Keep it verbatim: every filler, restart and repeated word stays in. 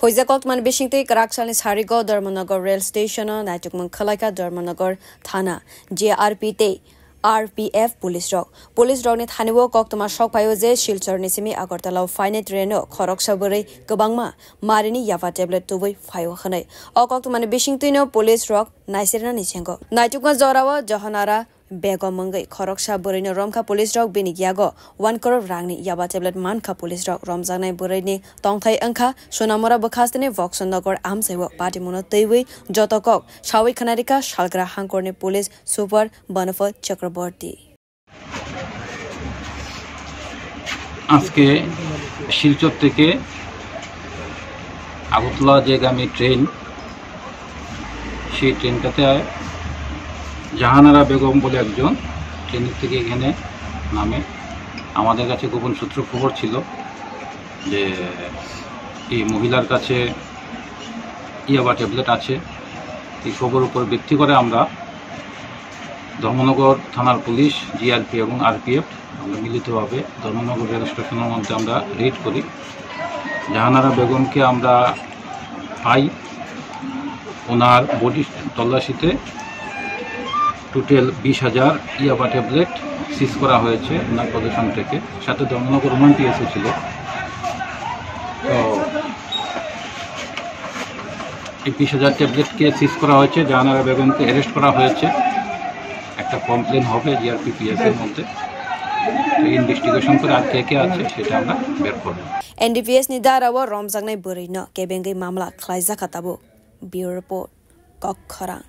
Hoijak koktwmani bisingtwi kwraksalni sarigo Dharmanagar rail station-o naitukmung khwlaikha Dharmanagar thana, J R P tei R P F police rok. Police rokni thanio koktwma sok phaio je Silchorni simi Agartala-o phainai train-o khoroksa bwrwi kwbangma marini yaba tablet tubui phaio hwnwi. O koktwmani bisingtwino police rok naisirnani sengo. Naitukma jorao Jahanara Begum wngwi khoroksa bwrwino romkha police rok, bini yago one crore rangni yaba tablet mankha police rok. Romjaknai bwrwini tongthai wngkha Sonamura bwkhasteni Voksonnagar amchaio. Patimuno twiwi joto kok sawi khwnarikha Salgra hangkorni police super Banapal Chakraborty. আজকে শিলচর থেকে আগরতলা যেগামী ট্রেন, সেই ট্রেনটাতে জাহানারা বেগম বলে একজন ট্রেন থেকে এখানে নামে। আমাদের কাছে গোপন সূত্র খবর ছিল যে এই মহিলার কাছে ইয়াবা ট্যাবলেট আছে। এই খবর উপর ভিত্তি করে আমরা ধর্মনগর থানার পুলিশ, জিআরপি এবং আরপিএফ আমরা মিলিতভাবে ধর্মনগর রেল স্টেশনের মধ্যে আমরা রেড করি। জাহানারা বেগমকে আমরা পাই, ওনার বডি তল্লাশিতে টোটাল বিশ হাজার ইয়াবা ট্যাবলেট সিজ করা হয়েছে ওনার পজিশন থেকে, সাথে ধর্মনগর ওমান পিএসও ছিল। তো এই বিশ হাজার ট্যাবলেটকে সিজ করা হয়েছে, জাহানারা বেগমকে অ্যারেস্ট করা হয়েছে। একটা কমপ্লেন হবে জিআরপি পিএস এর মধ্যে, তো ইনভেস্টিগেশন করে আর কে কে আছে সেটা আমরা বের করবো। N D P S ni dara o romjaknai bwrwi no kebengwi mamla khlaijakha tabuk. Bureau Report, Kokkhorang.